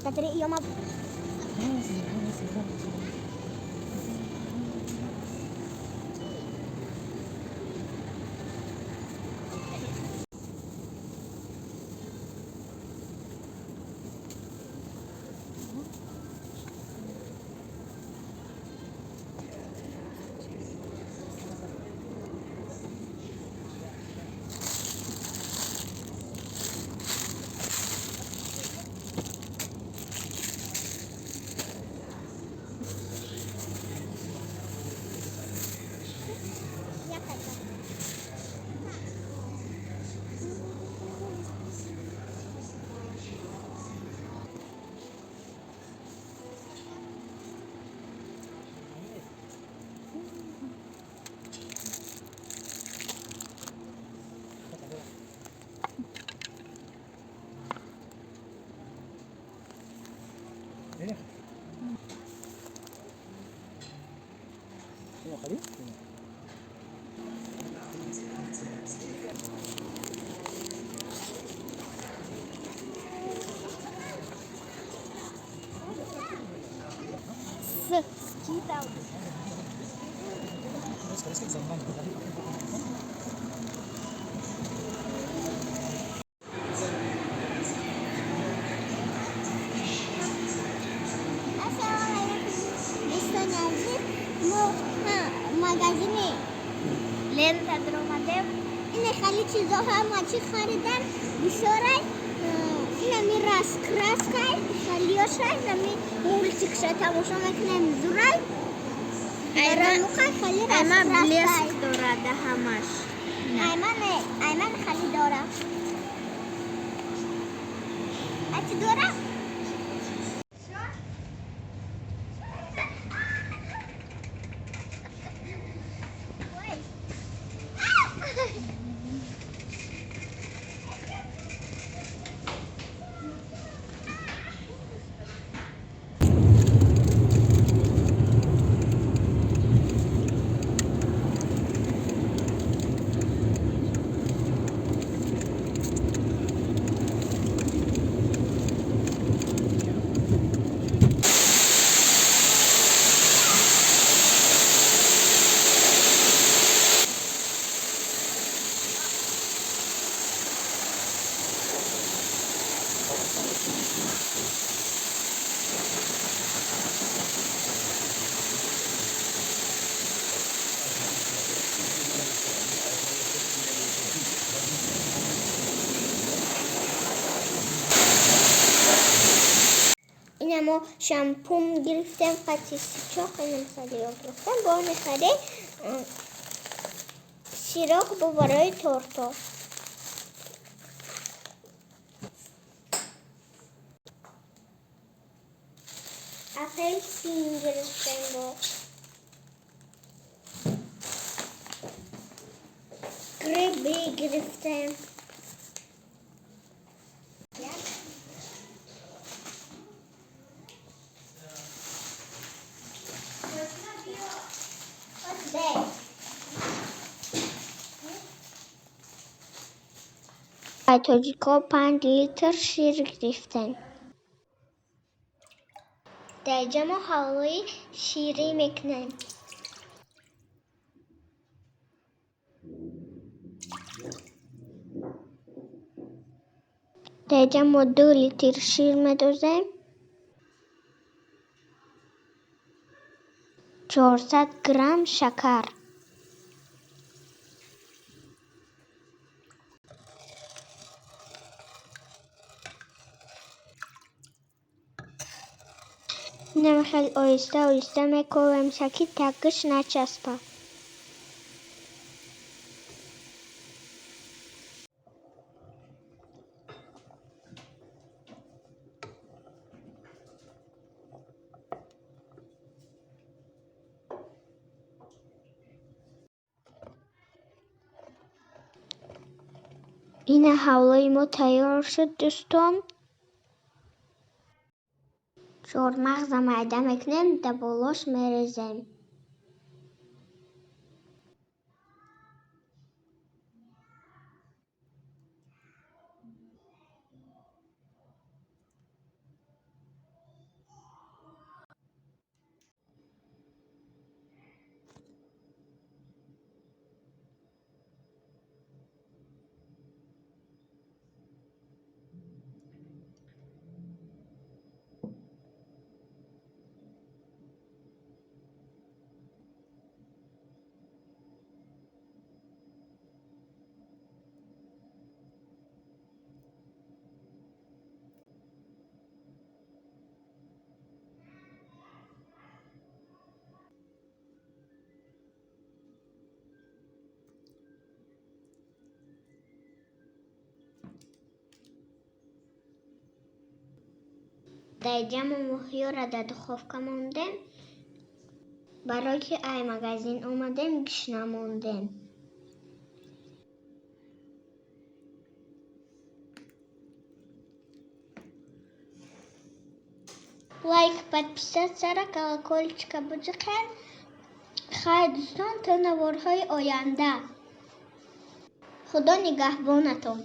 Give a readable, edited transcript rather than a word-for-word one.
Некоторые ее Магазини Лента даромадем. Ин хеле чизо ҳама чӣ харидам. Бисёрай инами раскраскай, халиёшай, инами мультикша тамошо мекунем зурай. Айман хеле раскраскай. Блеск дорад ҳамаш. Айман хеле дора. А чӣ дора? Мо шампун гирифтем, қати сичоқ инам хеле гирифтем. Бо мехаре сироқ бо барои торто. Апельсин гирифтем бо гриби гирифтем. Тоҷико 5 литр шир гирифтем. Дар инҷа мо ҳалвои ширӣ мекунем. Дар инҷа мо 2 литр шир медозем. 400 грамм шакар. Инам хеле оҳиста оҳиста мековем, ки тагиш начаспад. Ина ҳалвои мо тайёр шуд, дӯстон. Чормағза майда мекунем, дар болош мерезем. Дар ҷамъ моҳиёра дар духовка мондем. Барои ки ай магазин омадем, гишна мондем. Лайк, подписаться, колокольчика буҷиқен. Хайр, дӯстон, то наворҳои оянда. Худо нигаҳбонатон.